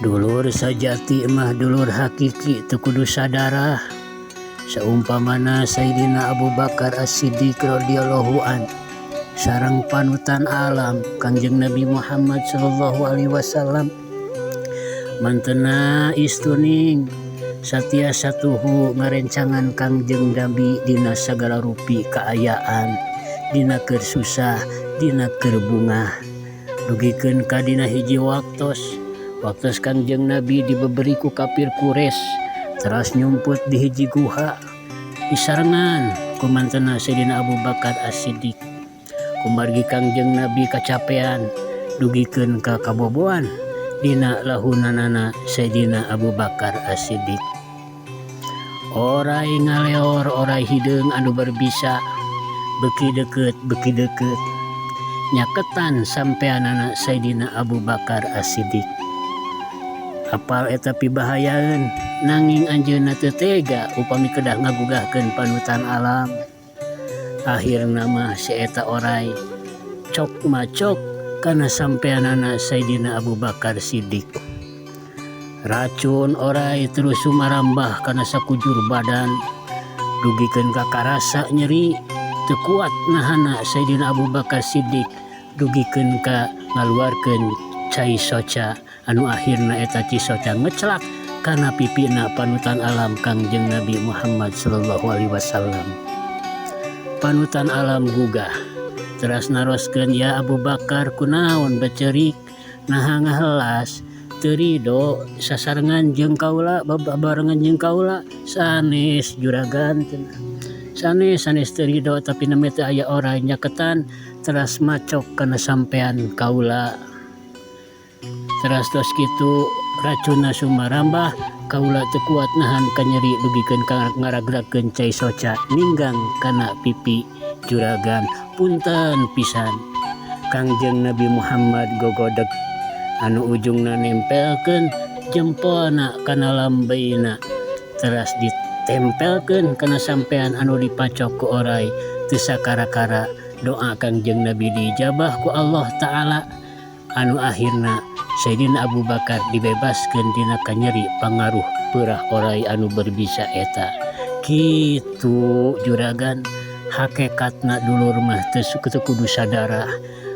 Dulur sajati mah dulur hakiki teu kudu sadarah. Saumpamana Sayyidina Abu Bakar As-Siddiq radhiyallahu an sareng panutan alam Kangjeng Nabi Muhammad sallallahu alaihi wasallam mantena istuning satiasa tuhu ngarencangan Kangjeng Nabi dina sagala rupi kaayaan dina keur susah dina keur bungah dugikeun ka dina hiji waktos waktos Kangjeng Nabi dibeberi ku kafir Quraisy teras nyumput di hiji guha disarengan ku mantena Sayyidina Abu Bakar As-Siddiq kumargi Kangjeng Nabi kacapean dugikeun ka kaboboan dina lahunanana Sayyidina Abu Bakar As-Siddiq. Oray ngaleor oray hideung anu berbisa beuki deukeut beuki deukeut nyaketan sampeanana Sayyidina Abu Bakar As-Siddiq. Apal eta pibahayaeun nanging anjeunna teu tega upami kedah ngagugahkeun panutan alam. Akhirna mah si eta oray cok macok kana sampeanana Sayyidina Abu Bakar Siddiq. Racun oray terus sumarambah kana sakujur badan dugikeun ka karasa nyeri teu kuat nahanna Sayyidina Abu Bakar Siddiq dugikeun ka ngaluarkeun cai soca anu akhirna eta cai soca ngecelak kana pipina panutan alam Kangjeng Nabi Muhammad sallallahu alaihi wasallam. Panutan alam gugah teras naroskeun, "Ya Abu Bakar, kunaon becerik, naha ngahelas, teu rido sasarengan jeung kaula, babarengan jeung kaula?" "Sanes, juragan," "sanes, sanes teu rido, tapi nembe teh aya oray nyaketan teras macok kana sampean kaula. Teras tos kitu racunna sumarambah, kaula teu kuat nahan kanyeri dugikeun ka ngaragragkeun cai soca ninggang kana pipi juragan. Punten pisan." Kangjeng Nabi Muhammad gogodeg anu ujungna nempelkeun jempolna kana lambeina teras ditempelkeun kana sampean anu dipacok ku oray. Teu sakara-kara doa Kangjeng Nabi diijabah ku Allah Ta'ala anu akhirna Sayyidina Abu Bakar dibebaskeun tina kanyeri pangaruh peurah oray anu berbisa eta. Kitu, juragan, hakekatna dulur mah teu kudu sadarah.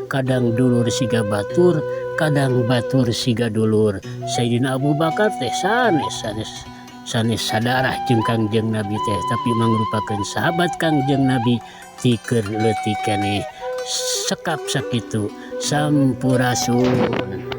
Kadang dulur siga batur, kadang batur siga dulur. Sayyidina Abu Bakar teh sanes sanes sanes sadarah jeung Kangjeng Nabi teh, tapi mangrupakeun sahabat Kangjeng Nabi ti keur leutik keneh. Sekap sakitu, sampurasun.